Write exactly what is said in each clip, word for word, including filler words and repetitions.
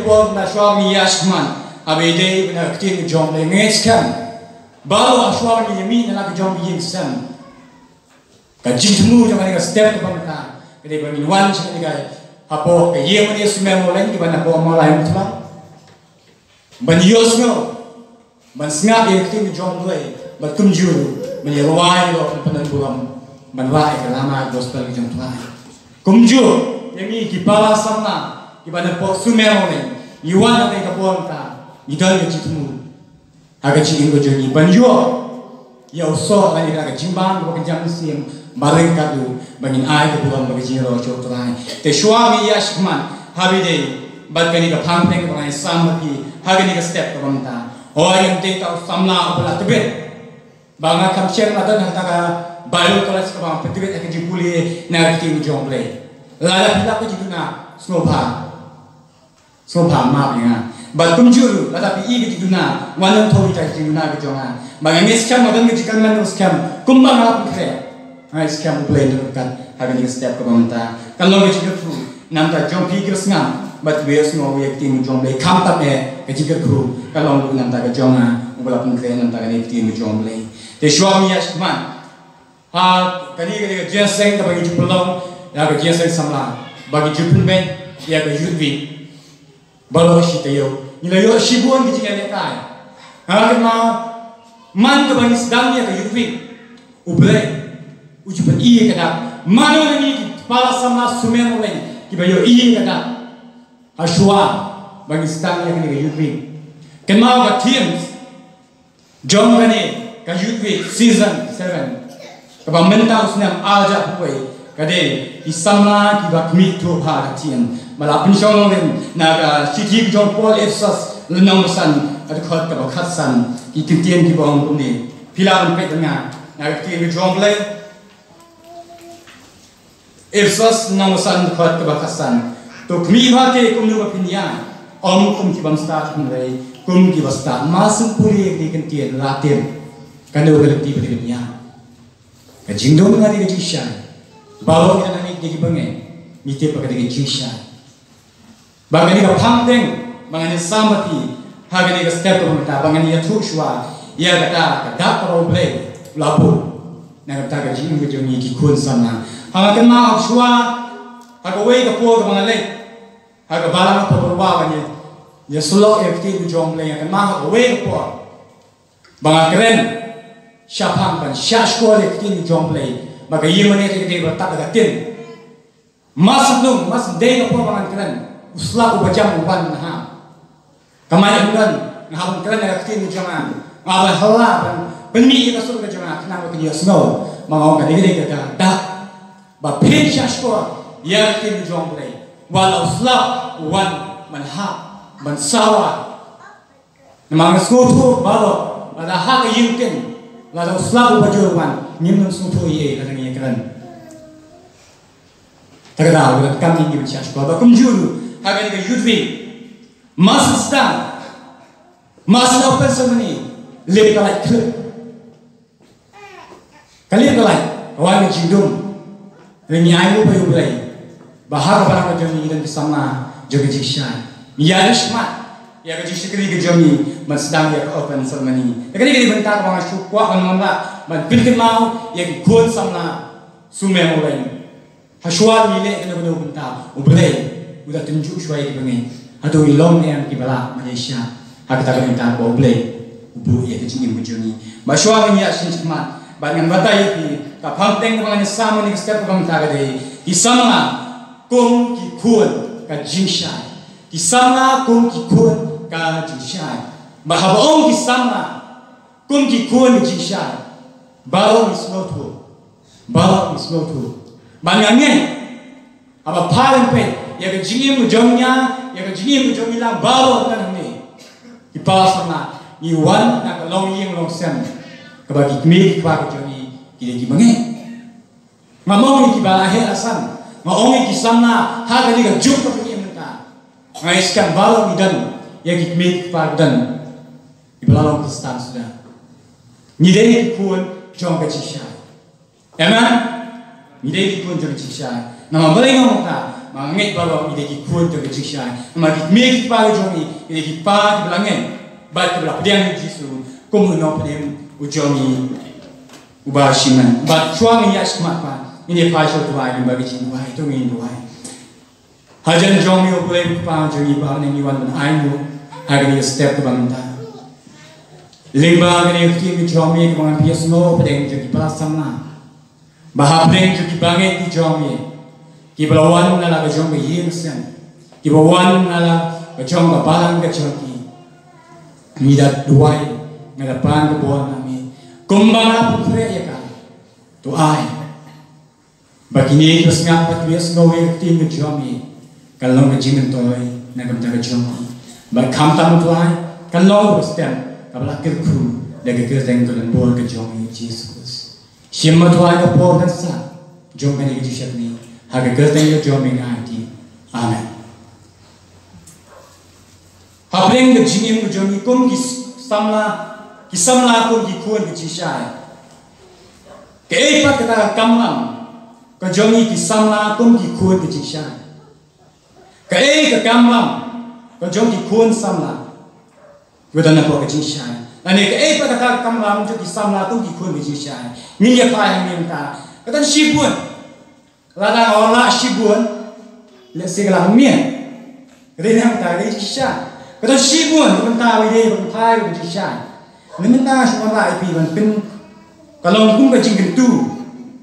Por na shuwa ngi ïa shman, haba ïadei bad ka ktien ka jong U Blei, ngi skhem. Baroh ha shuwa ngi ïa mih na la ka jong ka ïing sem, ka jingthmu jong kane ka step kaba mynta ka dei ba ngin wan sha kane ka, hapoh ka ïing mane sumem Mawleng kiba na poh Mawlai Mawtlang, ban ïohsngew, ban sngap ïa ka ktien ka jong U Blei, bad kumjuh ruh ban ïa rwai ïa la ka pynpaw burom, ban rah ïa ka lama gospel ka jong U Trai. Kumjuh ïa ngi ki para samla kiba na poh sumem Mawleng, ngi wan ha kane ka por mynta, ngi don ka jingthmu ha ka jingim ka jong ngi ban ïoh ïa u soh lane ka jingbam kaba kynja mynsiem, ba ryngkat ruh ba ngin ai ka burom bad ka jingïaroh sha U Trai. Te shuwa ngi ïa shman, haba ïadei bad kane ka phang pdeng kaba ngi sam bad phi ha kane ka step kaba mynta, hooid, ngim dei tang u samla uba la tbit. Ba nga kham shym la don ha kata ka Bible college kaba nga pyntbit ha ka jingpule na ka ktien ka jong U Blei. Lada phi lap ka jingduna, sngewbha, sngewbha map ïa nga. Bad kumjuh ruh lada phi i ka jingduna, wan ïathuh ïa ka jingduna ka jong nga. Ba nga ngeit skhem, nga don ka jingkyrmen skhem, kumba nga la pynkhreh, nga ngeit skhem U Blei un don ryngkat ha kane ka step kaba mynta. Kan long ka jingkyrkhu na bynta jong phi ki riewsngap, bad kiba ïohsngew ïa ka ktien ka jong U Blei, khamtam eh ka jingkyrkhu ka long ruh na bynta ka jong nga uba la pynkhreh na bynta kane ka ktien ka jong U Blei. Te shuwa ngi ïa shman, ha kane ka, ka jingïaseng kaba ngi ju pynlong ïa ka jingïaseng samla, ba ngi ju pynbeit ïa ka Youth Week baroh shi taïew. Ngi la ïoh shibun ki jingïalehkai. Nga kynmaw, man kaba ngi sdang ïa ka Youth Week, U Blei u ju pyni ïa ka dak. Mano na ngi ki para samla sumem Mawleng kiba ïohi ïa ka dak ha shuwa ba ngi sdang ïa kane ka Youth Week? Kynmaw, ka theme jong kane ka Youth Week season seven kaba mynta u snem ar hajar arphew wei ka dei ki samla kiba khmih thuh ha ka ktien. Ba la pynshong nongrim na ka shithi ka jong u Paul, Ephesos lynnong ba san, ka dkhot kaba khatsan, ki kyntien kiba ong kumne. Phi lah ban peit bad nga na ka ktien ka jong U Blei. Ephesos lynnong ba san, dkhot kaba khatsan. To khmih bha te kumno ba phin ïaid, ym kum ki bym stad, hynrei kum kiba stad. Mar syn pule ïa ki kyntien, la tip kano ka lynti ba phin ïaid. Ka jingdum ka dei ka jingshai. Baroh ngi, ngi dei ki bangeit, ngi tip ba ka dei ka jingshai. Ba kane ka phang pdeng ba ngan ïasam bad phi ha kane ka step kaba mynta, ba ngan ïathuh shuwa ïa kata ka dak kaba U Blei u la buh na ka bynta ka jingim ka jong ngi ki khun samla. Nga kynmaw shuwa ha kawei ka por kaba nga leit ha ka balang ka por ba nga ïa, ïa sylloh ïa ka ktien ka jong U Blei, nga kynmaw ha kawei ka por ba nga kren shaphang ban shah shkor ïa ka ktien ka jong U Blei, ba ka ïing mane ka dei ba tap da ka ktien. Mar shu nang, mar shu dei ka por ba ngan kren, u slap uba jam u wan ha nga. Ka mai ym don, nga hap ban kren ïa ka ktien ka jong nga. Nga hap ban halla, ban pynmih ïa ka sur ka jong nga, khnang ba kin ïohsngew. Ma nga ong ka dei ka dei ka dak ba phin shah shkor ïa ka ktien ka jong U Blei. Wat la u slap u wan ban hap, ban sawa. Namar nga sngewthuh baroh, lada ha ka ïing ktien, lada u slap uba jur u wan, ngim nang sngewthuh ei ei lada ngi ïakren. Te ka daw, lada kam ngi ngim shah shkor. Ba kumjuh ruh ha kane ka Youth Week, mar shu sdang, mar shu open ceremony, lip ka lait khlem. Ka lip ka lait, ka wan ka jingdum. Ngi ainguh ïa U Blei ba ha ka balang ka jong ngi don ki samla jong ka jingshai. Ngi ïa leit shakhmat ïa ka jingshakri ka jong ngi ban sdang ïa ka open ceremony. Ïa kane ka dei bynta kaba nga shu kwah ban wanrah ban pynkynmaw ïa ki khun samla sumem Mawleng. Hashwa ngi leh kano kano ka bynta, U Blei u da tynjuh shuwa ïa ki bangeit. Hato ngi long ne em kiba lah ban ïashad ha kata ka bynta kaba U Blei u buh ïa ka jingim ka jong ngi? Ba shuwa ngan ïa shim shakhmat bad ngan batai ïa phi, ka phang pdeng kaba ngan ïasam ha kane ka step kaba mynta ka dei, ki samla kum ki khun ka jingshai. Ki samla kum ki khun ka jingshai. Bad haba ong ki samla kum ki khun ka jingshai, baroh ngi sngewthuh. Baroh ngi sngewthuh. Bad nga ngeit haba pha leit peit ïa ka jingim ka jong nga, ïa ka jingim ka jong ngi lang baroh ngan hangne, ki para samla, ngi wan na ka longïing longsem kaba ki kmie ki kpa ka jong ngi ki dei ki bangeit. Ngam ong ïa kiba la heh la san, nga ong ïa ki samla ha kane ka juk kaba ngi im mynta. Nga ngeit skhem baroh ngi don ïa ki kmie ki kpa, don kiba la long Khristan suda. Ngi dei ki khun jong ka jingshai. Amen. Ngi dei ki khun jong ka jingshai. Namar balei nga ong kata? Ma nga ngeit baroh ngi dei ki khun jong ka jingshai. Ma ki kmie ki kpa ki jong ngi, ngi dei ki kpa kiba la ngeit bad kiba la pdiang ïa u Jisu kum u nongpynim u jong ngi uba shimen. Bad shuwa ngin ïa shmat pat, ngin ïa phai sha u duwai, ngin ba ki jingduwai, to ngin duwai. Hajan jong ngi, U Blei U Kpa jong ngi, ba ngi wan ban ai nguh ha kane ka step kaba mynta. Lyngba kane ka ktien ka jong ngi kaba ngan pynïasnoh hapdeng jong ki para samla, ba hapdeng jong ki bangeit ki jong ngi, kiba la wan na la ka jong ka ïing ka sem, kiba wan na la ka jong ka balang ka jong ki, ngi da duwai, ngi da pan ka bor na me, kumba nga pynkhreh ïa ka, to ai ba kine kiba sngap bad kiba ïasnoh ïa ka ktien ka jong ngi, kan long ka jingmyntoi na ka bynta ka jong ki. Bad khamtam, to ai, kan long ka step kaba la kyrkhu da ka kyrteng ka donbor ka jong ngi, Jisu Khrist. Shim, to ai, ka por kan sah jong kane ka jingshakri ha ka kyrteng ka jong ngi, nga aiti. Amen. Hapdeng ka jingim ka jong ngi kum ki samla, ki samla kum ki khun ka jingshai, kaei pat kata ka kamram ka jong ngi ki samla kum ki khun ka jingshai? Kaei ka kamram ka jong ki khun samla kiba don hapoh ka jingshai? Lane kaei pat kata ka kamram jong ki samla kum ki khun ka jingshai? Ngin ïa phai hangne mynta. Ka don shibun. Lada nga wallam shibun, lehse ka la miet. Ka dei na ka bynta ka jingshai. Ka don shibun ka bynta ba ïadei bad ka bynta ka jingshai. Mynta shu wallam ïa phi ban pyn, ka long kum ka jingkyntu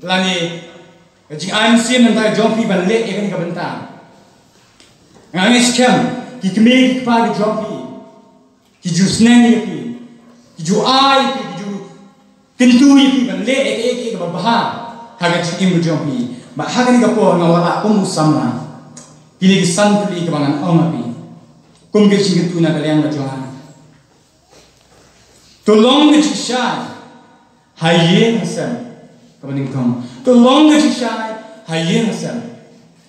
lane ka jingai mynsiem na ka bynta jong phi ban leh ïa kane ka bynta. Nga ngeit skhem ki kmie ki kpa ki jong phi ki ju sneng ïa phi, ki ju ai ïa phi, ki ju kyntu ïa phi ban leh ïa kaei kaei kaba bha ha ka jingim ka jong phi. Bad ha kane ka por nga wallam kum u samla, kine ki san tylli kiba ngan ong ha phi kum ka jingkyntu na ka liang ka jong nga. To long ka jingshai ha ïing ha sem kaba nyngkong. To long ka jingshai ha ïing ha sem.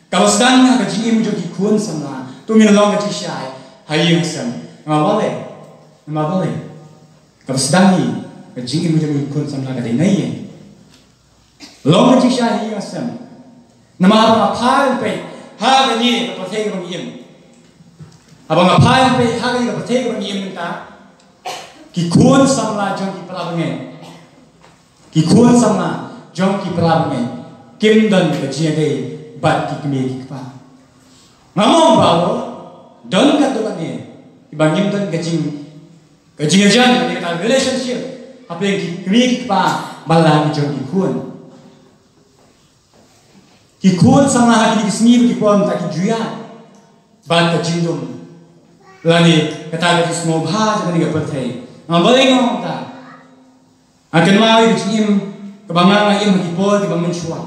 Kaba sdang ha ka jingim jong ki khun samla, to ngin long ka jingshai ha ïing ha sem. Namar balei? Namar balei? Kaba sdang hi ka jingim jong ki khun samla ka dei na ïing. Long ka jingshai ha ïing ha sem. Namar haba nga phai peit ha kane ka pyrthei kaba ngi im, haba nga phai peit ha kane ka pyrthei kaba ngi im mynta, ki khun samla jong ki para bangeit, ki khun samla jong ki para bangeit kim don ka jingïadei bad ki kmie ki kpa. Nga ong baroh don katto katne kiba ngim don ka jing, ka jingïajan, ka relationship hapdeng ki kmie ki kpa bad la ki jong ki khun. Ki khun samla ha kine ki sngi bad ki por mynta ki ju ïaid bad ka jingdum lane kata ka jingsngewbha jong kane ka pyrthei. Namar balei nga ong kata? Nga kynmaw ïa ka jingim kaba nga nga im ha ki por kiba mynshuwa.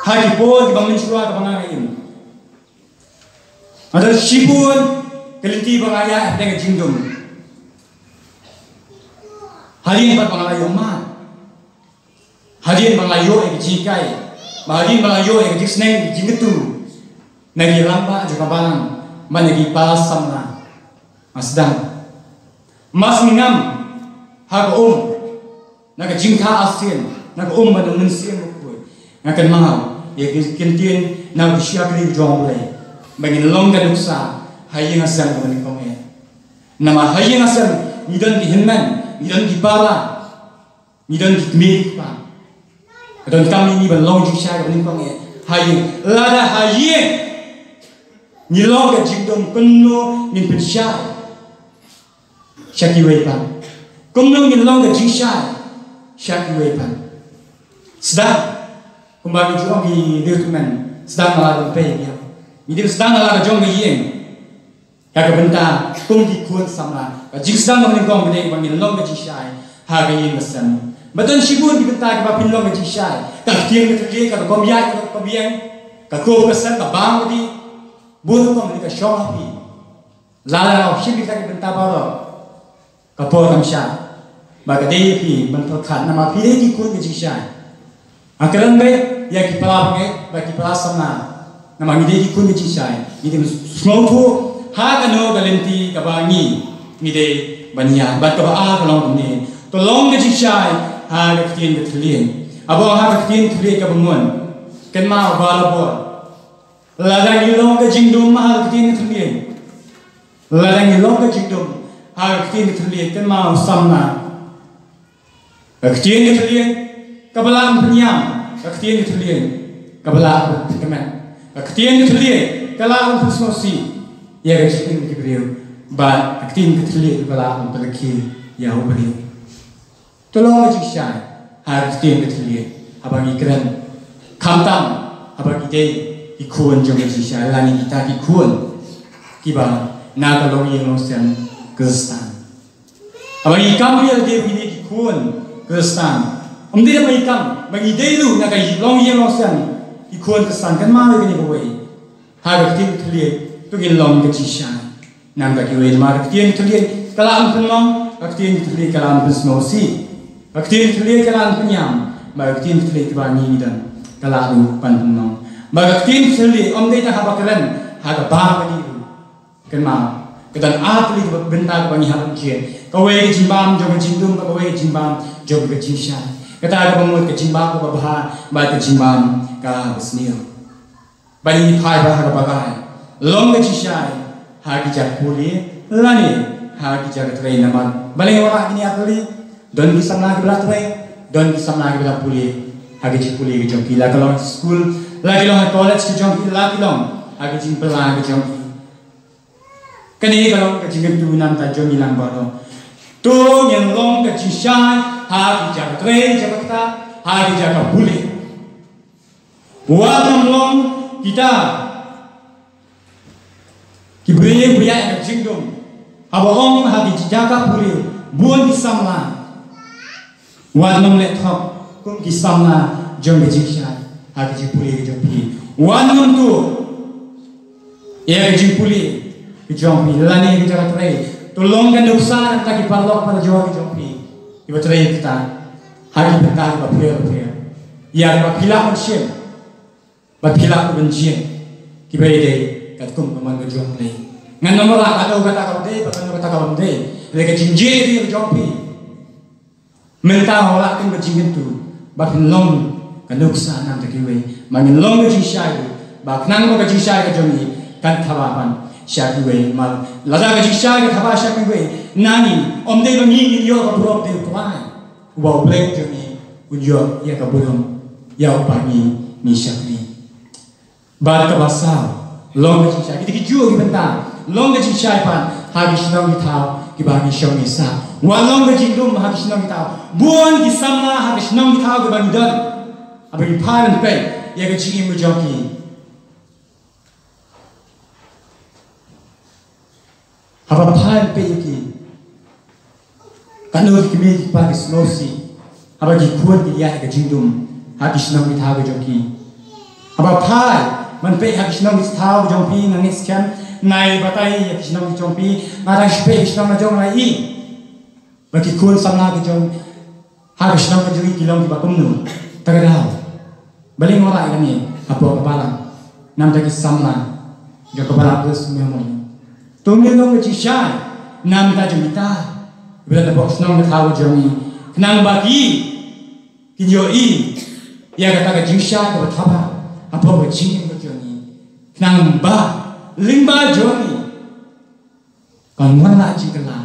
Ha ki por kiba mynshuwa kaba nga nga im, nga don shibun ka lynti ba nga ïaid hapdeng ka jingdum. Hadien pat ba nga la ïoh mad, hadien ba nga la ïoh ïa ka jinghikai, bad hadien ba nga la ïoh ïa ka jingsneng, ka jingkyntu na ki rangbah jong ka balang bad na ki para samla, nga sdang, nga sdang ngam ha ka um, na ka jingkha arsien, na ka um ban ong Mynsiem Bakhuid. Nga kynmaw ïa ki ktien na ka shakri jong U Blei ba ngin long ka nuksa ha ïing ha sem kaba nyngkong eh. Namar ha ïing ha sem ngi don ki hynmen, ngi don ki para, ngi don ki kmie ki kpa. Ka donkam ïa ngi ban long jingshai kaba nyngkong eh ha ïing. Lada ha ïing ngi long ka jingdum, kumno ngin pynshai sha kiwei pat? Kumno ngin long ka jingshai sha kiwei pat? Sdang, kumba ngi ju ong, ngi dei tymmen, sdang na la ka jong ka ïing. Ngi dei sdang na la ka jong ka ïing. Ka, ka bynta kum ki khun samla, ka jingsdang kaba nyngkong ka dei ba ngin long ka jingshai ha ka ïing ka sem. Ba don shibun ki bynta kiba phin long ka jingshai. Ka ktien ka thylliej, ka rukom ïaid, ka rukom ïeng, ka khun ka sem, ka bam ka dih, bun rukom ka shong ha phi. Lada la shim kita ki bynta baroh, ka por kam shah. Ba ka dei ïa phi ban pyrkhat namar phi dei ki khun ka jingshai. Nga kren beit ïa ki para bangeit bad ki para samla. Namar ngi dei ki khun ka jingshai, ngi dei ban sngewthuh ha kano ka lynti kaba ngi, ngi dei ban ïaid. Bad kaba ar ka long kumne: To long ka jingshai ha ka ktien ka thylliej. Haba ong ha ka ktien thylliej kaba ngun, Kynmaw barabor, lada ngi long ka jingdum ha ka ktien ka thylliej, lada ngi long ka jingdum ha ka ktien ka thylliej, kynmaw samla. Ka ktien ka thylliej kaba lah ban pynïam, ka ktien ka thylliej kaba lah ban pynkmen, ka ktien ka thylliej ka lah ban pynsngewsih ïa ka jingim ki briew, bad ka ktien ka thylliej kaba lah ban pynlehke ïa u briew. To long ka jingshai ha ka ktien ka thylliej haba ngi kren, khamtam haba ngi dei ki khun jong ka jingshai lane kita ki khun kiba na ka longïing longsem Khristan. Haba ngi kam ïa lade ba ngi dei ki khun Khristan, ym dei ba ngi kam, ba ngi dei ruh na ka longïing longsem ki khun Khristan, kynmaw ïa kane kawei. Ha ka ktien ka thylliej to ngin long ka jingshai. Namar ka kiwei, namar ka ktien ka thylliej ka lah ban pynlong, ka ktien ka thylliej ka lah ban pynsngewsih, ka ktien ka thylliej ka lah ban pynïam, bad ka ktien ka thylliej kaba ngi don ka lah ruh ban pynlong. Bad ka ktien ka thylliej ym dei tang haba kren ha kaba ka dei ruh. Kynmaw, ka don ar tylli ki bynta kiba ngi hap ban jied. Kawei ka jingbam jong ka jingdum, kawei ka jingbam jong ka jingshai. Kata kaba mut ka jingbam kaba bha bad ka jingbam kaba sniew. Ba ngi phai bha ha kaba bha. Long ka jingshai ha ki jaka pule lane ha ki jaka trei, namar balei, wat la kine ar tylli, don ki samla kiba la trei, don ki samla kiba la pule ha ki jaka pule ki jong ki, la ka long skul, la ki long ha college ki jong ki, la ki long ha ki jingpyllait ki jong ki. Kane ka long ka jingkyntu na ka bynta jong ngi lang baroh. To ngin long ka jingshai ha ki jaka trei, jaka ktah, ha ki jaka pule. Wat nym long kita ki briew ba ïaid ka jingdum, haba ong ha ki jaka pule bun ki samla. Wat nym leh thok kum ki samla jong ka jingshai ha ka jingpule ka jong phi. Wat nym tuh ïa ka jingpule ka jong phi lane ka jaka trei. To long ka nuksa na ka bynta ki paralok parajor ka jong phi kiba trei kata ha ki bynta kiba pher pher, ïa kaba phi lah ban shim, ba phi lah ban jied, kiba ïadei katkum ka mon ka jong U Blei. Ngan nym rah kano kata kam dei, ba kano kata kam dei. Hynrei ka jingjied ka jong phi mynta wat la kum ka jingkyntu ba phin long ka nuksa na ka bynta kiwei. Ba ngin long ka jingshai, ba khnang ba ka jingshai ka jong ngi kan thaba ban sha kiwei. Namar lada ka jingshai ka thaba sha kiwei na ngi, ym dei ba ngi ngin ïoh ka burom, dei U Trai, uba U Blei jong ngi un ïoh ïa ka burom ïa uba ngi ngi shakri. Bad kaba saw, long ka jingshai. Kita kijuh ki bynta, long ka jingshai pat ha ki shnong ki thaw kiba ngi shong ngi sah. Wat long ka jingdum ha ki shnong ki thaw. Bun ki samla ha ki shnong ki thaw kiba ngi don, haba ngi phai ban peit ïa ka jingim ka jong ki, haba phai ban peit ïa ki, katno ki kmie ki kpa ki sngewsih haba ki khun ki ïaid ha ka jingdum ha ki shnong ki thaw ka jong ki. Haba phai ban peit ha ki shnong ki thaw ka jong phi, nga ngeit skhem, nai batai ïa ki shnong ki jong phi, nga dang shu peit ki shnong la jong, nga ïohi ba ki khun samla ki jong ha ka shnong ka jong ngi ki long kiba kumno. Ta ka daw, balei nga rai kane hapoh ka balang, namar ki samla jong ka balang Christ Memorial. To ngin long ka jingshai namar jong kita kiba don hapoh ka shnong ka thaw ka jong ngi, khnang ba ki kin ïohi ïa kata ka jingshai kaba thaba hapoh ka jingim ka jong ngi, khnang ba lyngba jong ngi kan wan la jingkylla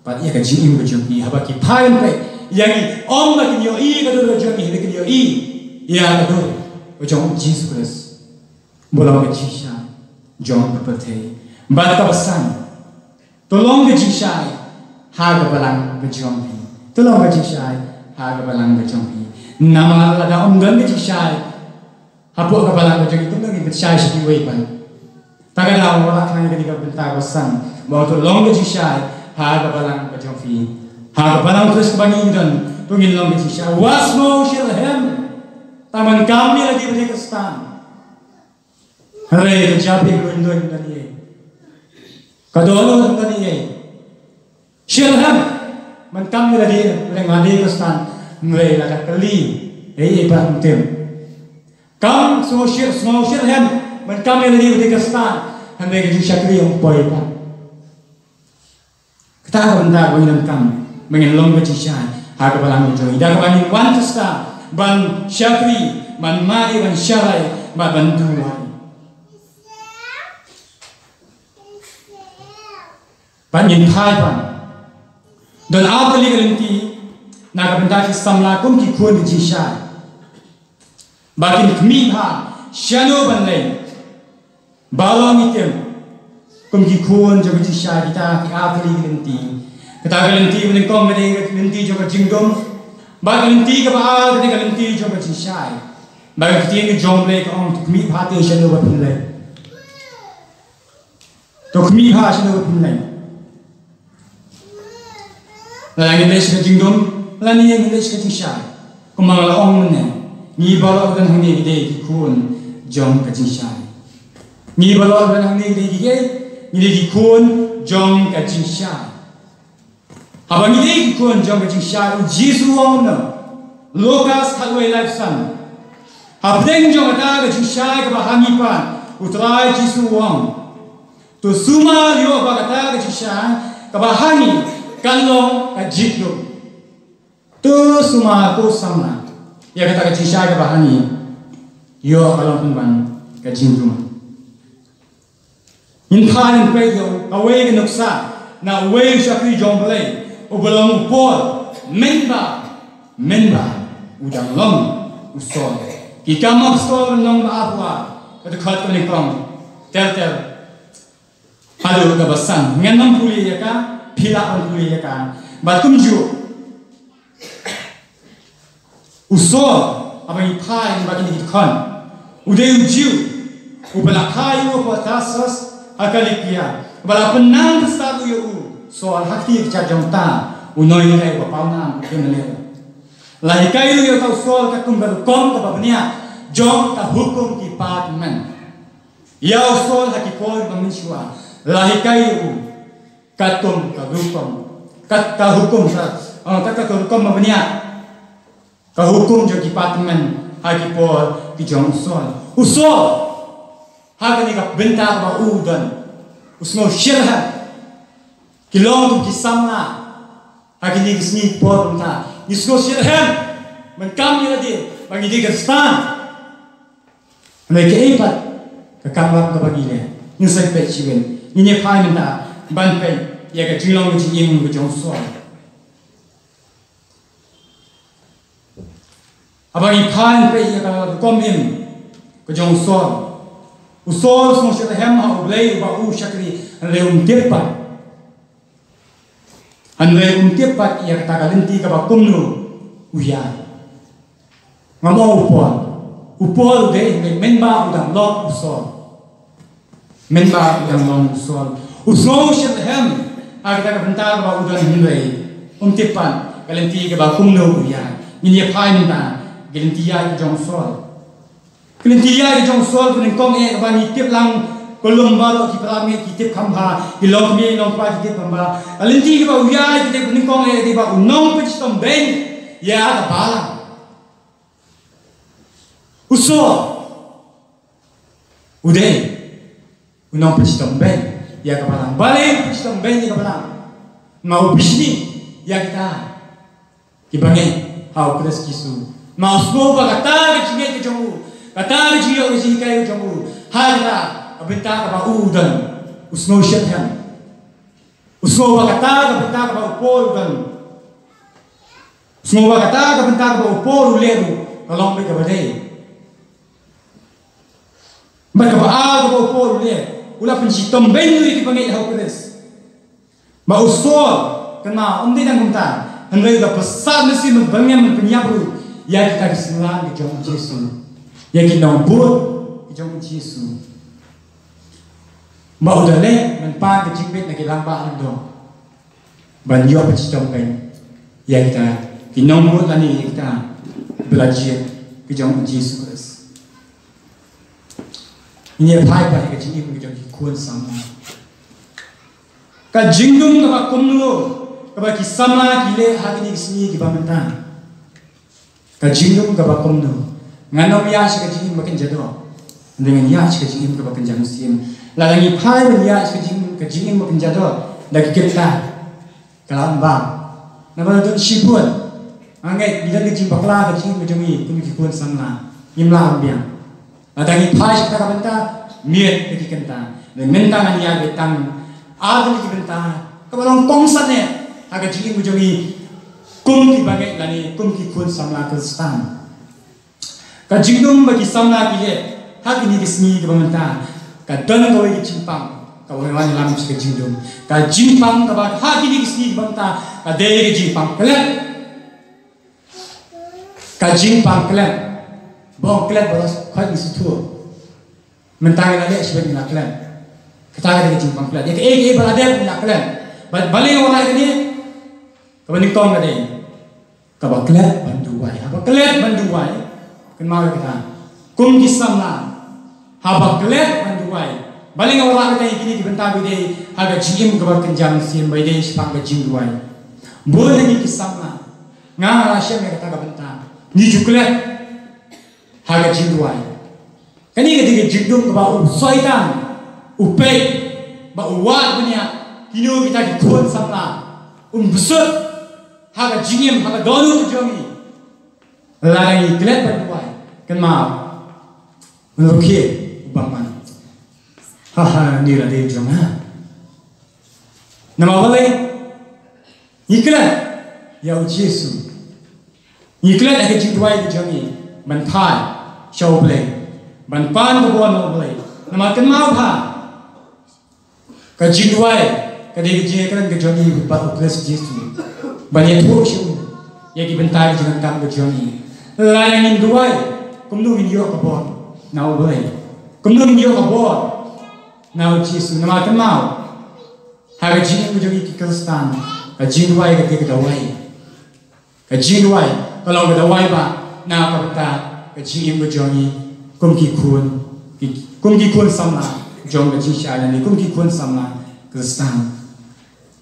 bad ïa ka jingim ka jong ki. Haba ki phai ban peit ïa ngi, ym ba kin ïohi ïa ka dur ka jong ngi, hynrei kin ïohi ïa ka dur ka jong U Jisu Khrist, ba long ka jingshai jong ka pyrthei. Bad kaba san, to long ka jingshai ha ka balang ka jong phi. To long ka jingshai ha ka balang ka jong phi. Namar lada ym don ka jingshai hapoh ka balang ka jong ngi, kumno ngin pynshai sha kiwei pat? Ta ka daw, wat la kane ka dei ka bynta kaba san, ba to long ka jingshai ha ka balang ka jong phi. Ha ka balang Khrist kaba ngi don, to ngin long ka jingshai. Wat sngew shitrhem tang ban kam ïa lade ba dei Khristan. Hynrei ka jingpyrkhat ka don ei, ka don ei. Shitrhem ban kam ïa lade lada nga dei Khristan, hynrei lada kylli ei ei pat ym tim. Kam sngew shit, sngew shitrhem ban kam ïa lade ba dei Khristan, hynrei ka jingshakri ym poi pat. Kata ka bynta ba ngin donkam, ba ngin long ka jingshai ha ka balang ka jong ngi, da kaba ngin wan Khristan ban shakri, ban mane, ban sharai bad ban duwai. Bad ngin phai ban don artylli ka lynti na ka bynta ki samla kum ki khun ki jingshai. Ba kin khmih bha shano ban leh. Baroh ngi tip kum ki khun jong ka jingshai kita ki artylli ki lynti. Kata ka lynti ba nyngkong ka dei ka lynti jong ka jingdum. Bad ka lynti kaba ar ka dei ka lynti jong ka jingshai. Bad ka ktien ka jong U Blei ka ong to khmih bha te shano ba phin leh. To khmih bha shano ba phin leh. Lada ngin leit sha ka jingdum, lane ngin leit sha ka jingshai. Kumba nga la ong mynne, ngi baroh kiba don hangne ki dei ki khun jong ka jingshai. Ngi baroh kiba don hangne ki dei ki, ngi dei ki khun jong ka jingshai. Haba ngi dei ki khun jong ka jingshai, U Jisu u ong kumno? Lukas khatwei laiphew san. Hapdeng jong kata ka jingshai kaba ha ngi pat, U Trai Jisu u ong, to sumar ïoh ba kata ka jingshai kaba ha ngi kan long ka jingdum. To sumar, to samla ïa kata ka jingshai kaba ha ngi, ïoh ka long pynban ka jingdum. Ngin phai ngin peit ïa kawei ka nuksa na uwei u shakri jong U Blei uba long u Paul, mynba, mynba u dang long u Saul. Ki Kam Apostol lynnong ba arphew ar, ka dkhot kaba nyngkong ter ter haduh kaba san. Ngan ym pule ïa ka, phi lah ban pule ïa ka. Bad kumjuh u Saul, haba ngi phai na kine ki dkhot, u dei u Jiw uba la phai ïa u hapoh Tarsus ha Kilikia, uba la pynnang stad ïa u Saul ha kti ki jait jong ta, u nonghikai uba pawnam u Gamaliel. La hikai ïa uta u Saul katkum ka rukom kaba bniah jong ka hukum ki department. Ïa u Saul ha ki por ba mynshuwa la hikai ïa u katkum ka rukom, kat ka hukum sa, ah, kat ka rukom ba bniah, ka hukum jong ki department ha ki por ki jong u Saul. U Saul ha kane ka bynta ba u don, u sngew shitrhem. Ki long kum ki samla ha kine ki sngi por mynta, ngi sngew shitrhem ban kam ïa lade ba ngi dei Khristan. Hynrei kaei pat ka kam lap kaba ngi leh? Ngin sa peit shibun. Ngin ïa phai mynta ban peit ïa ka jinglong ka jingim ka jong u Saul. Haba ngi phai ban peit ïa ka rukom im ka jong u Saul, u Saul u sngew shitrhem ha U Blei uba u shakri, hynrei um tip pat. Hynrei um tip pat ïa kata ka lynti kaba kumno u ïaid. Ngam ong u Paul, u Paul u dei, hynrei mynba u dang long u Saul. Mynba u dang long u Saul, u sngew shitrhem ha kata ka bynta kaba u don, hynrei um tip pat ka lynti kaba kumno u ïaid. Ngin ïa phai mynta ka lynti ïaid ka jong u Saul. Ka lynti ïaid ka jong u Saul ka nyngkong eh kaba ngi tip lang, ka long baroh ki para bangeit ki tip kham bha, ki longkmie longkpa ki tip kham bha. Ka lynti kaba u ïaid ka dei ka nyngkong eh, ka dei ba u nongpynshitom beiñ ïa ka balang. U Saul u dei u nongpynshitom beiñ ïa ka balang. Balei u pynshitom beiñ ïa ka balang? Ma u bishni ïa kita kiba ngeit ha U Khrist Jisu. Ma u sngew ba kata ka jingngeit ka jong u, kata ka jingïoh ka jinghikai ka jong u, ha kata ka bynta kaba u don, u sngew shitrhem. U sngew ba kata ka bynta kaba u Paul u don, u sngew ba kata ka bynta kaba u Paul u leh ruh ka long beit kaba dei. Bad kaba ar kaba u Paul u leh, u la pynshitom beiñ ïa kiba ngeit ha U Khrist. Ba u Saul, kynmaw, um dei tang kumta, hynrei u da pyrsad mynsiem, ban byrngem, ban pynïap ruh ïa kita ki synran ki jong U Jisu, ïa ki nongbud ki jong U Jisu. Ba u da leh ban pan ka jingbit na ki rangbah lyngdoh ban ïoh pynshitom beiñ ïa kita ki nongbud lane ïa kita ki ba la jied ki jong U Jisu Khrist. Ngin ïa phai pat ïa ka jingim ka jong ki khun samla. Ka jingdum kaba kumno kaba ki samla ki leh ha kine ki sngi kiba mynta? Ka jingdum kaba kumno? Ngan ym ïaid sha ka jingim ba kynja doh, hynrei ngan ïaid sha ka jingim kaba kynja mynsiem. Lada ngi phai ban ïaid sha ka jingim, ka jingim ba kynja doh da ki kynta, ka la ym bam. Namar don shibun, nga ngeit, ngi don ka jingbakla ka jingim ka jong ngi kum ki khun samla. Ngim lah ban biang. Lada ngi phai sha kata ka bynta, miet ïa ki kynta. Te mynta ngan ïa bteng ar tylli ki bynta kaba long kongsan eh ha ka jingim ka jong ngi kum ki bangeit lane kum ki khun samla Khristan. Ka jingdum ba ki samla ki leh ha kine ki sngi kiba mynta, ka don kawei ka jingpang kaba wan ïalam sha ka jingdum. Ka jingpang kaba ha kine ki sngi kiba mynta ka dei ka jingpang klet. Ka jingpang klet. Ba ong klet ba la khot ngi sngewthuh. Mynta ngi la leh shibit ngi la klet. Kata ka dei ka jingpang klet. Ïa kaei kaei ba la dep ngi la klet. Ba, balei nga wan ïa kane? Kaba nyngkong ka dei kaba klet ban duwai. Haba klet ban duwai, kynmaw ïa kata. Kum ki samla, haba klet ban duwai, balei nga wanrah ïa kine ki bynta ba dei ha ka jingim kaba kynja mynsiem, ba dei shaphang ka jingduwai. Bun na ngi ki samla, nga nga la shem ïa kata ka bynta, ngi ju klet ha ka jingduwai. Kane ka dei ka jingdum kaba u Soitan u peit ba u wad bniah kino kita ki khun samla, un bsut ha ka jingim, ha ka dohnud ka jong ngi. Lada ngi klet ban duwai, kynmaw, un rkhie u bymman. Ha ha, ngi la dei jong nga. Namar balei? Ngi klet ïa u Jisu. Ngi klet ïa ka jingduwai ka jong ngi ban phai sha U Blei, ban pan ka bor na U Blei. Namar kynmaw bha, ka jingduwai ka dei ka jingïakren ka jong ngi bad U Khrist Jisu, ban ïathuh sha u ïa ki bynta ki jingdonkam ka jong ngi. Lada ngim duwai, kumno ngin ïoh ka bor na U Blei? Kumno ngin ïoh ka bor na U Jisu? Namar kynmaw, ha ka jingim ka jong ngi ki Khristan, ka jingduwai ka dei ka dawai. Ka jingduwai ka long ka dawai ba na ka bynta ka jingim ka jong ngi kum ki khun, ki, kum ki khun samla jong ka jingshai lane kum ki khun samla Khristan.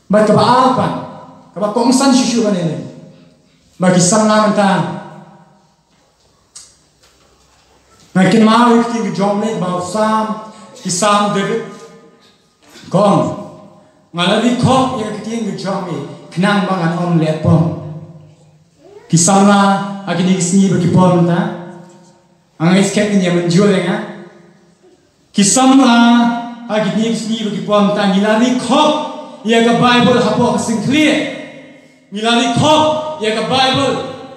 Bad kaba ar pat, kaba kongsan shuh shuh kane, ba ki samla mynta, nga kynmaw ïa ka ktien ka jong U Blei ba u Salm, ki Salm David, kong, nga la ri khop ïa ka ktien ka jong me khnang ba ngan ym leh pop. Ki samla ha kine ki sngi ba ki por mynta, nga ngeit skhem ngin ïa mynjur ïa nga. Ki samla ha kine ki sngi ba ki por mynta, ngi la ri khop ïa ka Baibl hapoh ka syngkhlieh. Ngi la ri khop ïa ka Baibl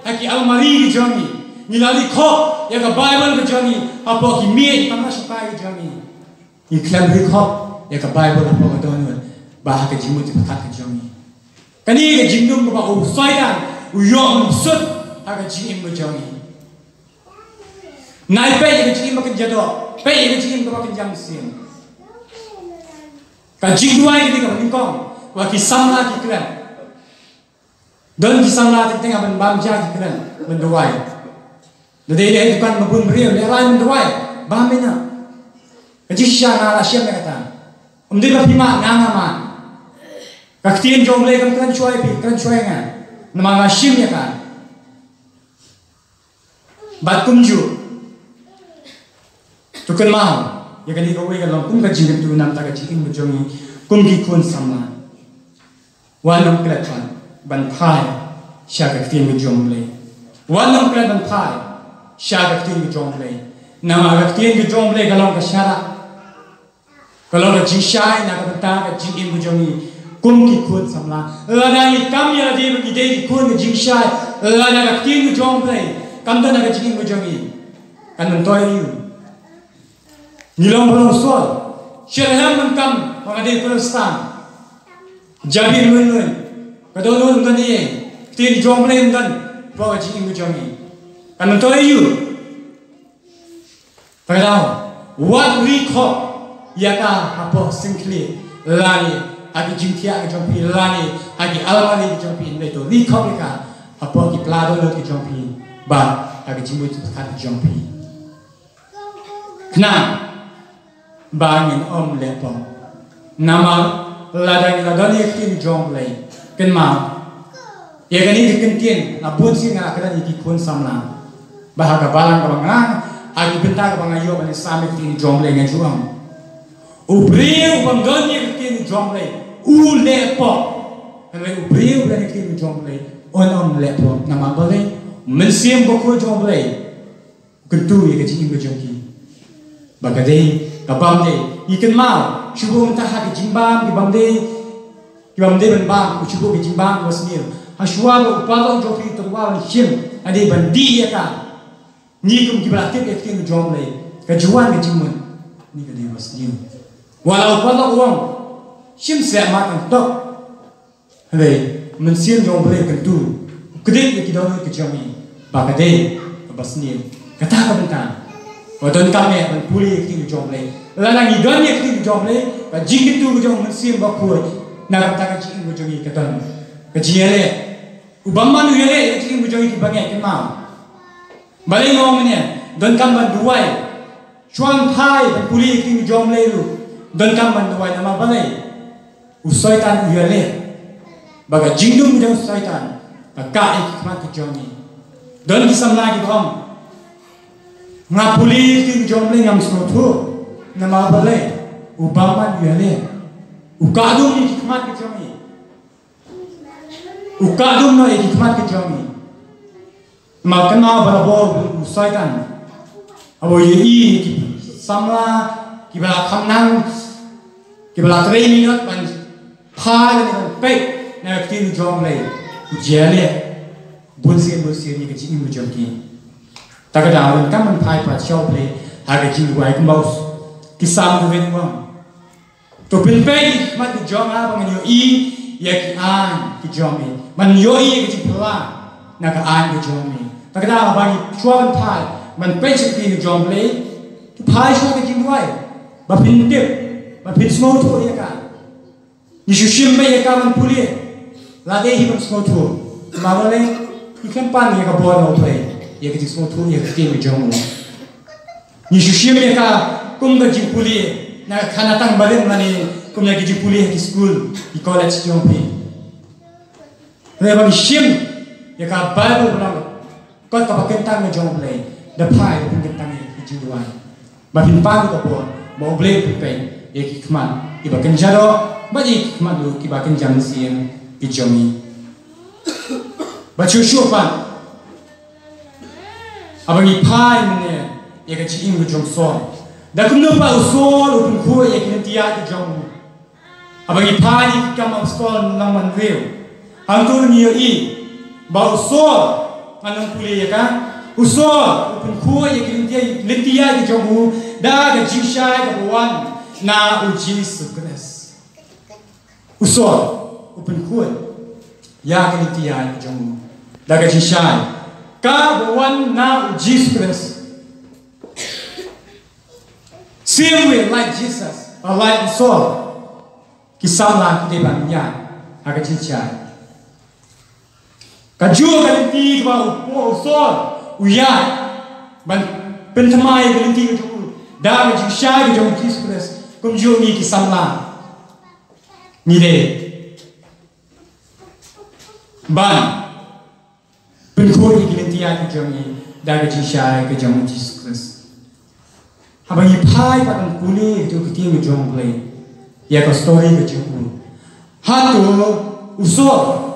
ha ki almari ka jong ngi. Ngi la ri khop ïa ka Baibl ka jong ngi hapoh ki miej kamra shatai ka jong ngi. Ngi khlem ri khop ïa ka Baibl hapoh ka dohnud bad ha ka jingmut jingpyrkhat ka jong ngi. Kane ka jingdum kaba u Soitan u ïoh mynbsut ha ka jingim ka jong ngi. Nai peit ïa ka jingim ba kynja doh, peit ïa ka jingim kaba kynja mynsiem. Ka jingduwai ka dei kaba nyngkong, ba ki samla ki klet. Don ki samla teng teng haba bam ja ki klet ban duwai. Da dei leh dukan ba bun briew, lehrain ban duwai, bam ïa nga. Ka jingshisha nga la shem ïa kata. Ym dei ba phi mad, nga nga mad. Ka ktien jong U Blei kam kren shuwa ïa phi, kren shuwa ïa nga. Namar nga shim ïa ka. Bad kumjuh, to kynmaw ïa kane kawei ka long kum ka jingkyntu na ka bynta ka jingim ka jong ngi kum ki khun samla. Wat nym klet ban phai sha ka ktien ka jong U Blei. Wat nym klet ban phai sha ka ktien ka jong U Blei. Namar ka ktien ka jong U Blei ka long ka sharak. Ka long ka jingshai na ka bynta ka jingim ka jong ngi kum ki khun samla. Lada ngi kam ïa lade ba ngi dei ki khun ka jingshai, lada ka ktien ka jong U Blei kam don ha ka jingim ka jong ngi, kan myntoi aïu? Ngi long ba long sor. Sha la hem mynkam ba nga dei Khristan, jabieng lun lun, ka dohnud ym don ei ei, ktien jong U Blei ym don hapoh ka jingim ka jong ngi, kan myntoi aïu? Te ka daw, wat ri khop ïa ka hapoh syngkhlieh lane ha ki jingthiah ki jong phi lane ha ki almari ki jong phi, hynrei to ri khop ïa ka hapoh ki pla dohnud ki jong phi bad ha ki jingmut jingpyrkhat ki jong phi, khnang ba ngin ym leh pop. Namar lada ngi la don ïa ka ktien jong U Blei, kynmaw, ïa kane ka ktien la bun sien nga la kren ïa ki khun samla. Ba ha ka balang kaba nga, ha ki bynta kaba nga ïoh ban ïasam ïa ka ktien jong U Blei, nga ju ong, u briew bym don ïa ka ktien jong U Blei u leh pop. Hynrei u briew u don ïa ka ktien jong U Blei un ym leh pop. Namar balei? Mynsiem Bakhuid jong U Blei u kyntu ïa ka jingim ka jong ki. Ba ka dei ka bam dei. Ngi kynmaw shuh mynta ha ka jingbam ki bam dei, ki bam dei ban bam, u shuh ka jingbam ba sniew. Ha shuwa ba u paralok jong phi u tyrwa ban shim, ka dei ban dih ïa ka. Ngi kum kiba la tip ïa ka ktien ka jong U Blei, ka juan ka jingmut, ngi ka dei ba sniew. Wat la u paralok u ong, shim seh ma kan tok. Hynrei mynsiem jong U Blei u kyntu, u kdiah ïa ki dohnud ki jong ngi ba ka dei kaba sniew. Kata ka bynta ba donkam eh ban pule ïa ka ktien ka jong U Blei. Lada ngi don ïa ka ktien ka jong U Blei, ka jingkyntu ka jong u Mynsiem Bakhuid na ka bynta ka jingim ka jong ngi ka don ka jingïaleh. U bymman u ïaleh ïa ka jingim ka jong ngi kiba ngeit, kynmaw. Balei nga ong mynne, donkam ban duwai. Shuwa ban phai ban pule ïa ka ktien ka jong U Blei ruh donkam ban duwai, namar balei? U Soitan u ïaleh. Ba ka jingdum jong u Soitan ka kah ïa ki khmat ki jong ngi. Don ki samla kiba ong, nga pule ïa ka ktien ka jong U Blei ngam sngewthuh. Namar balei? U bymman u ïaleh. U kah dum ïa ki khmat ki jong ngi. U kah dum noh ïa ki khmat ki jong ngi. Namar kynmaw barabor u Soitan haba u ïohi ki samla kiba la kham nang, kiba la trei minot ban phai lane ban peit na ka ktien jong U Blei, u ïaleh bunsien bunsien ïa ka jingim jong ki. Ta ka daw donkam ban phai pat sha U Blei ha ka jingduwai, kumba u ki Salm u ong. To pynpeit ïa ki khmat ki jong nga ba ngan ïohi ïa ki aiñ ki jong me. Ban ïohi ïa ka jingphylla na ka aiñ ka jong me. Ta ka daw ba ngi shuwa ban phai ban peit sha ka ktien ka jong U Blei, to phai shuwa ka jingduwai ba phin tip, ba phin sngewthuh ïa ka. Ngi shu shim beit ïa ka ban pule. Lada hi ban sngewthuh, namar balei? Ngi khlem pan ïa ka bor na U Blei ïa ka jingsngewthuh ïa ka ktien ka jong u. Ngi shu shim ïa ka kum ka jingpule na ka khanatang barim lane kum ïa ka jingpule ha ki skul, ki college jong phi. Hynrei ba ngi shim ïa ka Baibl ba long kot kaba kyntang ka jong U Blei, da phai da pynkyntang ïa ka jingduwai. Ba phin pan ka bor ba U Blei u pynpeit ïa ki khmat kiba kynja doh bad ïa ki khmat ruh kiba kynja mynsiem ki jong ngi. Bad shuh shuh pat, haba ngi phai mynne ïa ka jingim ka jong u Saul, da kumno pat u Saul u pynkhuid ïa ki lynti ïaid ki jong u? Haba ngi phai ïa ki Kam Apostol lynnong ba hynriew, hangto ngi ïohi ba u Saul, ngan ong pule ïa ka, u Saul u pynkhuid ïa ki lynti, lynti ïaid ki jong u da ka jingshai kaba wan na u Jisu Khrist. U Saul u pynkhuid ïa ki lynti ïaid ki jong u da ka jingshai kaba wan na u Jisu Khrist. Same way, like Jesus, or like Saul, ki samla ki dei ban ïaid ha ka jingshai. Kajuh ka lynti kaba u Saul u ïaid ban pynthymmai ïa ka lynti ka jong u da ka jingshai ka jong u Jisu Khrist, kumjuh ngi ki samla ngi dei ban pynkhuid ïa ki lynti ïaid ki jong ngi da ka jingshai ka jong u Jisu Khrist. Haba ngi phai pat ban pule ïa ka ktien ka jong U Blei, ïa ka story ka jong u, hato u Saul,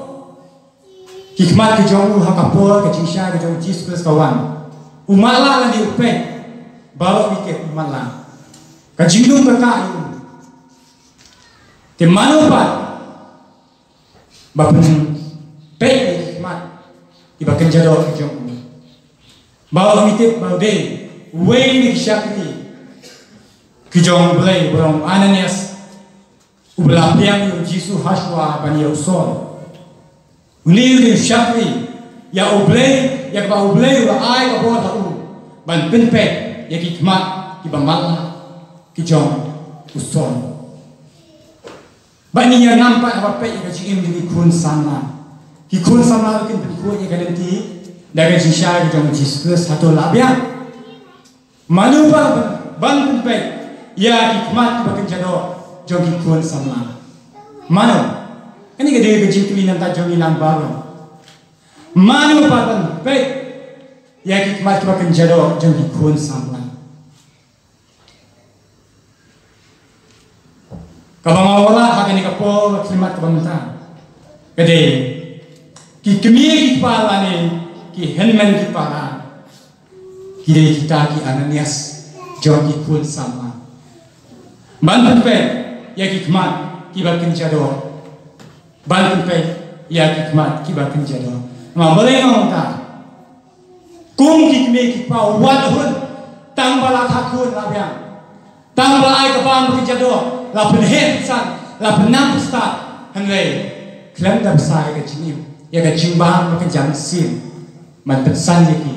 ki khmat ki jong u ha ka por ka jingshai ka jong u Jisu Khrist ka wan, u matlah lane u peit? Baroh ngi tip u matlah. Ka jingdum ka kah ïa u. Te mano pat ba pynpeit ïa ki khmat kiba kynja doh ki jong u? Baroh ngi tip ba u dei uwei na ki shakri ki jong U Blei, uba long u Ananias, uba la pdiang ïa u Jisu ha shuwa ban ïa u Saul. Une u dei u shakri ïa U Blei, ïa kaba U Blei u la ai ka bor ha u ban pynpeit ïa ki khmat kiba matlah ki jong u Saul. Bad ngi ïa ngam pat haba peit ïa ka jingim jong ki khun samla. Ki khun samla ruh kin pynkhuid ïa ka lynti da ka jingshai ka jong u Jisu Khrist, hato lah biang? Mano pat ban, ban pynpeit ïa ki khmat kiba kynja doh jong ki khun samla? Mano? Kane ka dei ka jingkylli na ka bynta jong ngi lang baroh. Mano pat ban peit ïa ki khmat kiba kynja doh jong ki khun samla? Kaba nga wanrah ha kane ka por, ka khmat kaba mynta, ka dei ki kmie ki kpa lane ki hynmen ki para, ki dei kita ki Ananias, jong ki khun samla. Ban pynpeit ïa ki khmat kiba kynja doh. Ban pynpeit ïa ki khmat kiba kynja doh. Namar balei nga ong kumta? Kum ki kmie ki kpa, wat hun, tang ba la kha khun la biang, tang ba la ai ka bam ba kynja doh, la pynheh pynsan, la pynnang pynstad, hynrei khlem da bsa ïa ka jingim, ïa ka jingbam ba kynja mynsiem ban pynsan ïa ki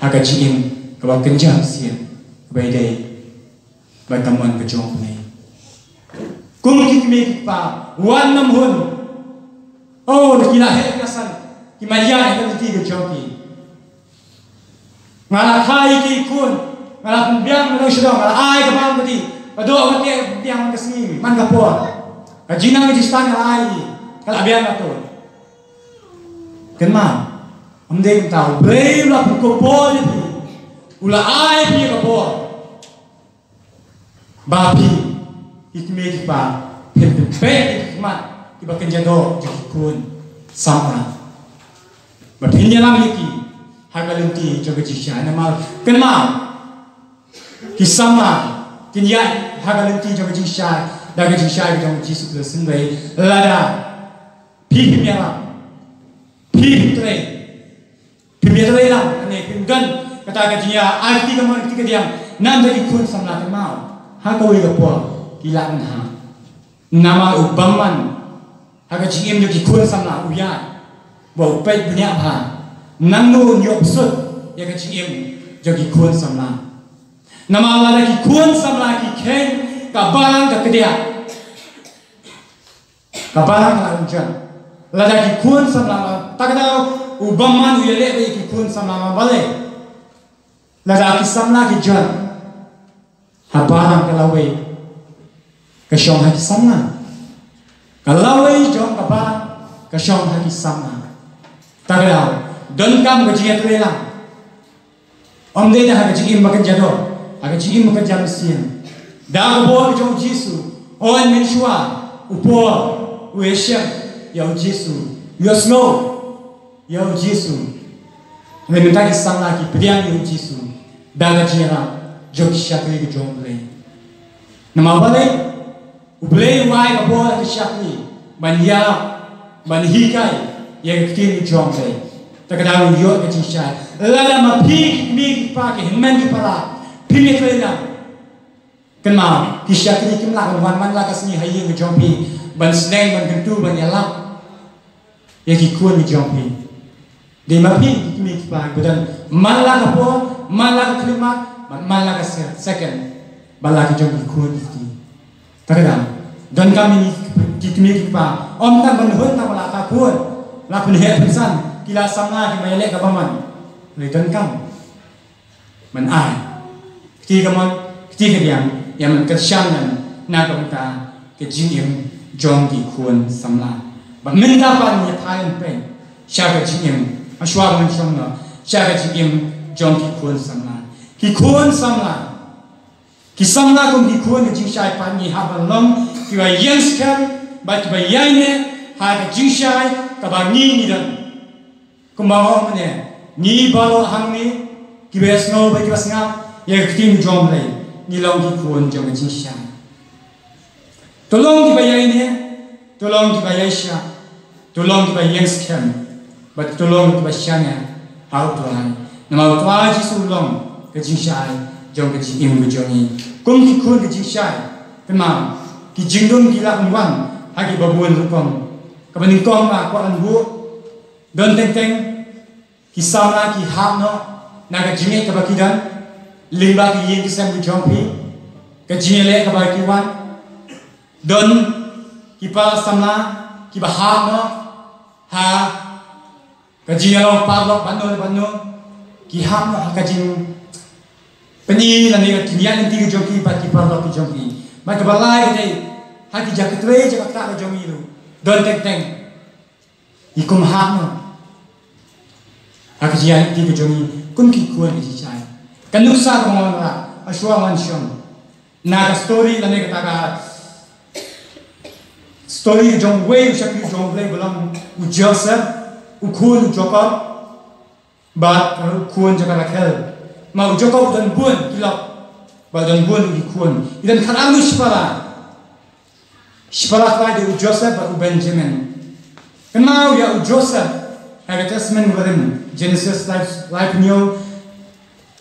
ha ka jingim kaba kynja mynsiem, kaba ïadei bad ka mon ka jong U Blei. Kum ki kmie ki kpa, wat nym hun, oh, da ki la heh ka san, ki mad ïa ka lynti ka jong ki. Nga la kha ïa ki khun, nga la pynbiang na nongshong, nga la ai ka bam ka dih, ka doh ka teh, pynbiang man ka sngi man ka por. Ka jingnang ka jingstad nga la ai, ka la biang ka tur. Kynmaw, ym dei kumta, U Blei u la pynkupbor ïa phi, u la ai phi ka bor. Ba phi, ki kmie ki kpa, phin pynpeit ïa ki khmat kiba kynja doh jong ki khun samla, ba phin ïalam ïa ki ha ka lynti jong ka jingshai. Namar kynmaw, ki samla kin ïaid ha ka lynti jong ka jingshai da ka jingshai jong U Jisu Khrist, hynrei lada phi phim ïalam, phi phim trei, phim ïatreilang, lane phim don kata ka jingïa ai kti kamon kti kadiang na ka bynta ki khun samla, kynmaw, ha kawei ka por ki lah ban hap. Namar u bymman ha ka jingim jong ki khun samla u ïaid, ba u peit bniah bha nangno un ïoh bsut ïa ka jingim jong ki khun samla. Namar lada ki khun samla ki kheiñ, ka balang ka kdiah, ka balang ka la jan. Lada ki khun samla, ta ka daw u bymman u ïaleh bad ki khun samla, namar balei? Lada ki samla ki jan, ha balang ka lawei ka shong ha ki samla. Ka lawei jong ka balang ka shong ha ki samla. Ta ka daw, donkam ka jingïatreilang. Ym dei tang ha ka jingim ba kynja doh, ha ka jingim ba kynja mynsiem. Da ka bor ka jong U Jisu, un mynshuwa u por u ïashem ïa U Jisu, u ïasngew ïa U Jisu. Hynrei mynta ki samla ki pdiang ïa U Jisu da ka jingïarap jong ki shakri ka jong U Blei. Namar balei? U Blei u ai ka bor ha ki shakri ban ïarap, ban hikai ïa ka ktien ka jong U Blei. Ta ka daw ïoh ka jingshai. Lada ma phi ki kmie ki kpa, ki hynmen ki para, phim ïatreilang, kynmaw, ki shakri kim lah ban wan man la ka sngi ha ïing ka jong phi ban sneng, ban kyntu, ban ïalap ïa ki khun ki jong phi. Dei ma phi ki kmie ki kpa kiba don man la ka por, man la ka khyllipmat, man, man la ka se-, second ba la ki jong ki khun ki kti. Ta ka daw, donkam ïa ngi ki kmie ki kpa, ym tang ban hun tang ba la kha khun, la pynheh pynsan, ki la samla, ki mad ïaleh ka bymman. Hynrei donkam ban ai kti kamon kti kadiang ïa man kyrshan lem na ka bynta ka jingim jong ki khun samla. Bad mynta pat ngin ïa phai peit sha ka jingim, ha shuwa ban shong noh sha ka jingim jong ki khun samla. Ki khun samla, ki samla kum ki khun ka jingshai pat ngi hap ban long kiba ïeng skhem bad kiba ïaineh ha ka jingshai kaba ngi ngi don. Kumba nga ong mynne, ngi baroh hangne kiba ïasngew bad kiba sngap ïa ka ktien jong U Blei, ngi long ki khun jong ka jingshai. To long kiba ïaineh, to long kiba ïaishah, to long kiba ïeng skhem, bad to long kiba shaniah ha U Trai. Namar U Trai Jisu u long ka jingshai jong ka jingim ka jong ngi. Kum ki khun ka jingshai, kynmaw, ki jingdum ki lah ban wan ha kiba bun rukom. Kaba nyngkong nga kwah ban buh, don teng teng ki samla ki hap noh na ka jingngeit kaba ki don lyngba ki ïing ki sem ki jong phi, ka jingïaleh kaba ki wan. Don ki para samla kiba hap noh ha ka jingïalong paralok bad no bad no, ki hap noh ha ka jingpyni lane ka jingïaid lynti ka jong ki bad ki paralok ki jong ki. Bad kaba lai ka dei ha ki jaka trei jaka ktah ka jong ngi ruh, don teng teng ngi kum hap noh ha ka jingïaid lynti ka jong ngi kum ki khun ka jingshai. Ka nuksa kaba nga wanrah ha shuwa ban shong na ka story lane kata ka story ka jong uwei u shakri jong U Blei ba long u Joseph, u khun u Jakob bad u khun jong ka Rakhel. Ma u Jakob u don bun ki lok, bad u don bun ki khun. I don khatar ngut shipara. Shipara trai dei u Joseph bad u Benjamin. Kynmaw ïa u Joseph ha ka Testament Barim, Genesis lai, laiphew hynñiew,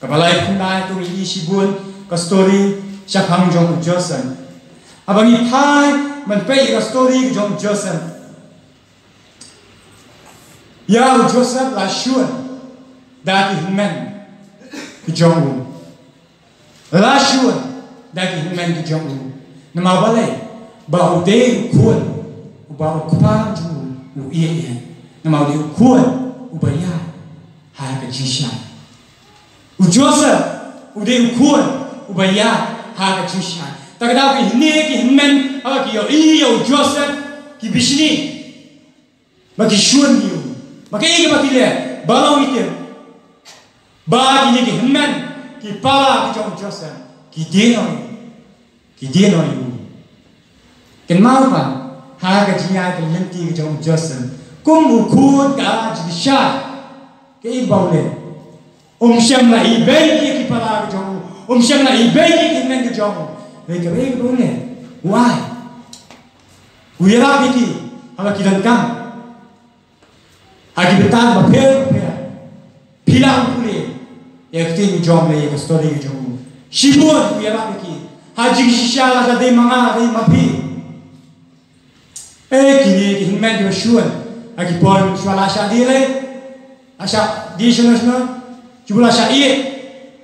kaba laiphew khyndai, to ngin ïohi shibun ka story shaphang jong u Joseph. Haba ngi phai ban peit ïa ka story jong u Joseph, ïa u Joseph la shun da ki hynmen ki jong u. La shun da ki hynmen ki jong u. Namar balei? Ba u dei u khun uba u kpa jong u u ïeit ïa. Namar u dei u khun uba ïaid ha ka jingshai. U Joseph u dei u khun uba ïaid ha ka jingshai. Ta ka daw kine ki hynmen haba ki ïohi ïa u Joseph ki bishni. Ba ki shun ïa u. Ba kaei kaba ki leh? Ba long ïa ki, ba kine ki hynmen ki para ki jong u Joseph ki die noh ïa u. Ki die noh ïa u. Kynmaw ba ha ka jingïaid lynti ka jong u Joseph kum u khun ka jingshai, kaei ba u leh? Um shym la ibeiñ ïa ki para ka jong u. Um shym la ibeiñ ïa ki hynmen ka jong u. Hynrei kaei kaba u leh? U ai. U ïarap ïa ki haba ki donkam ha ki bynta bapher bapher. Phi lah ban pule ïa ka ktien jong U Blei, ïa ka story jong u. Shibun u ïarap ïa ki ha jingshisha, lada dei ma nga, dei ma phi. Eh, kine ki hynmen kiba shun ha ki por mynshuwa la shah die lei, la shah die shano shano, kiba la shah ïeit,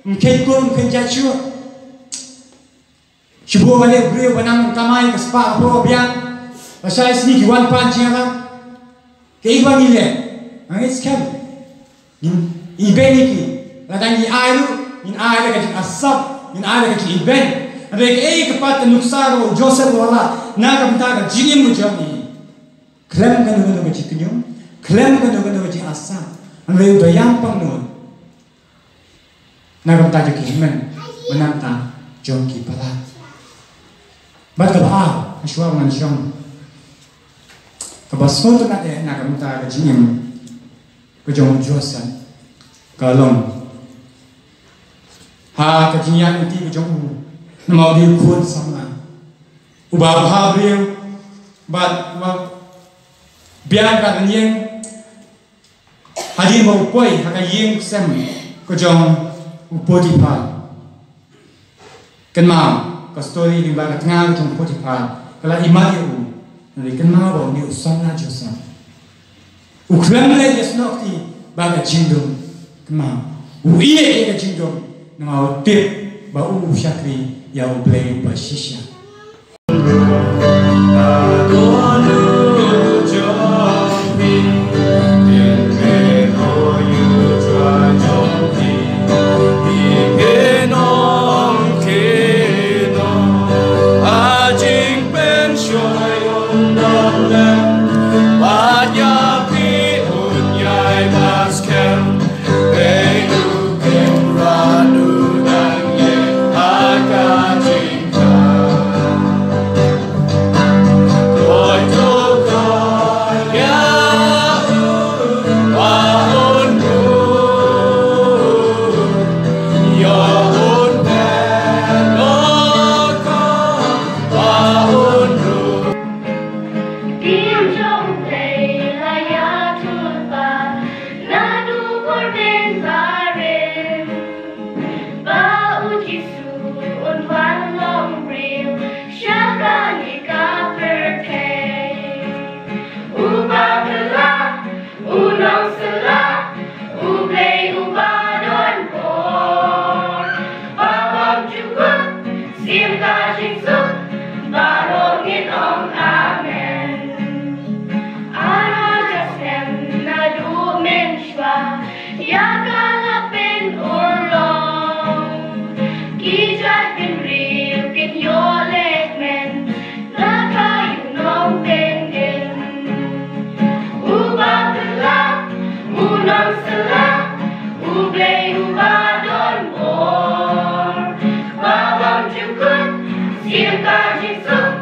ym kheiñ kur, ym kheiñ jait shuh. Shu buh balei u briew ba nang kamai ka spah ka phew ka biang, la shai sngi ki wan pan jingïarap. Kaei ba ngi leh? Ngi skhem. Ngin ibeiñ ïa ki. Lada ngi ai ruh, ngin ai da ka jingasap, ngin ai da ka jingibeiñ. Hynrei kaei ka pat ka nuksa kaba u Joseph u la lah na ka bynta ka jingim ka jong ngi? Khlem kano kano ka jingkynñium, khlem kano kano ka jingasap. Hynrei u da ïam pang nud na ka bynta jong ki hynmen, na ka bynta jong ki palat. Bad kaba ar, hashwa ban shong, kaba sngewtynnat eh na ka bynta ka jingim ka jong u Joseph ka long ha ka jingïaid lynti ka jong u, namar u dei u khun samla uba bha briew bad uba biang ka rynïeng. Hadien ba u poi ha ka ïing sem ka jong u Potiphar, kynmaw ka story lyngba ka tnga ka jong u Potiphar ka la imat ïa u. Hynrei kynmaw ba une u samla Joseph u khlem leh ïasnoh kti bad ka jingdum. Kynmaw, u ïeit ïa ka jingdum namar u tip ba u shakri ïa U Blei uba shisha. Naduh u Jordan barim, ba u Jisu un wan long briew sha kane ka pyrthei. Uba phylla, u Nongsala, U Blei uba don bor, ba bym jukut, shim ka jingsuk, baroh ngin ong amen. Arhajar snem naduh mynshuwa, ïa ka la pynurlong. Ki jaitbynriew kin ïoh lehkmen na ka ïing nongpynim. Uba phylla, u Nongsala, U Blei uba don bor, ba bym jukut, shim ka jingsuk,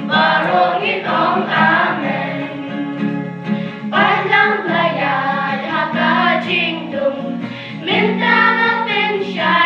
baroh ngin ong amen. Pynlong la ïaid ha ka jingdum, mynta la pynshai